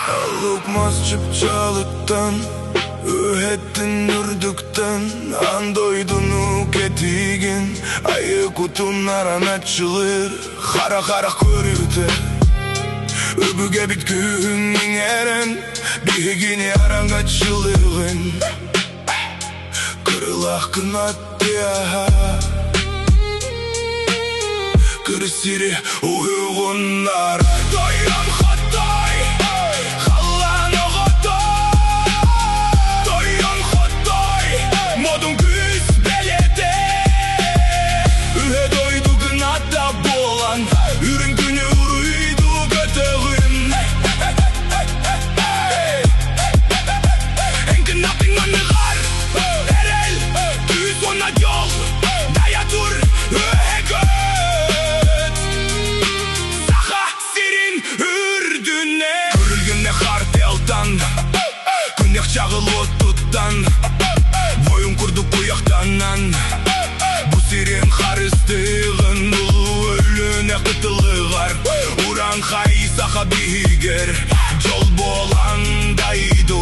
Аллык мас чыпчаалыттан, үөһэттэн үрдүктэн аан дойдуну кэтиигин, айыы кутун араначчылыыр хара-харах көрүүтэ. Өбүгэбит күүһүн иҥэрэн, биһигини араҥаччылыыгын. Кырылаах кынат тыаһа Кыр сири уһугуннара Тойон хоттой, халлаан оҕото Тойон хоттой, модун күүс бэлиэтэ Үһэ дойду гыната буолан Үрүҥ күнү уруйдуу көтөҕүн Эҥкин аттыҥ анныгар Эрэл, күүс уонна дьол Дайа тур, үөһэ көт Саха сирин үрдүнэн Күрүлгүннэ хартыалтан Күннэх чаҕыл оттуттан Бойун курдук куйахтанан Бу сирин харыстыыгын Улуу Өлүөнэ кытылыгар Урааҥхай саха биһигэр Дьол буолан дайду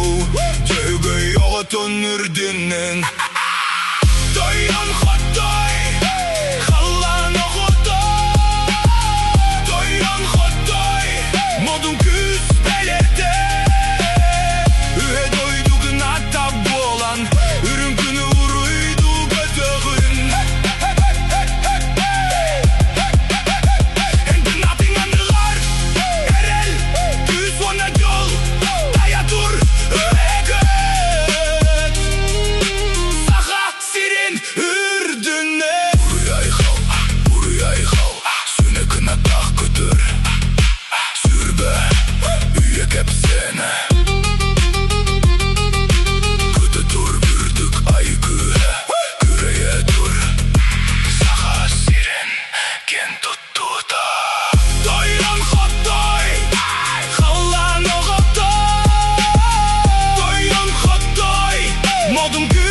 Дьөһөгөй оҕотун үрдүнэн Тойон хоттой, халлаан оҕото Тойон хоттой, модун күүс бэлиэтэ Үһэ дойду гыната буолан, үрүҥ күнү уруйдуу көтөҕүн Эн гынатыҥ анныгар эрэл, күүс уонна дьол Тайа тур, үһэ көт Саха сирин үрдүнэн Уруй-айхал, уруй-айхал, сүнэ кынаттаах көтөр Сүрбэ, үйэ кэпсээнэ Көтө тур үрдүк ай күүһэ, күрэйэ тур Саха сирин киэн туттуута Тойон хоттой, халлаан оҕото Тойон хоттой, модун күүс.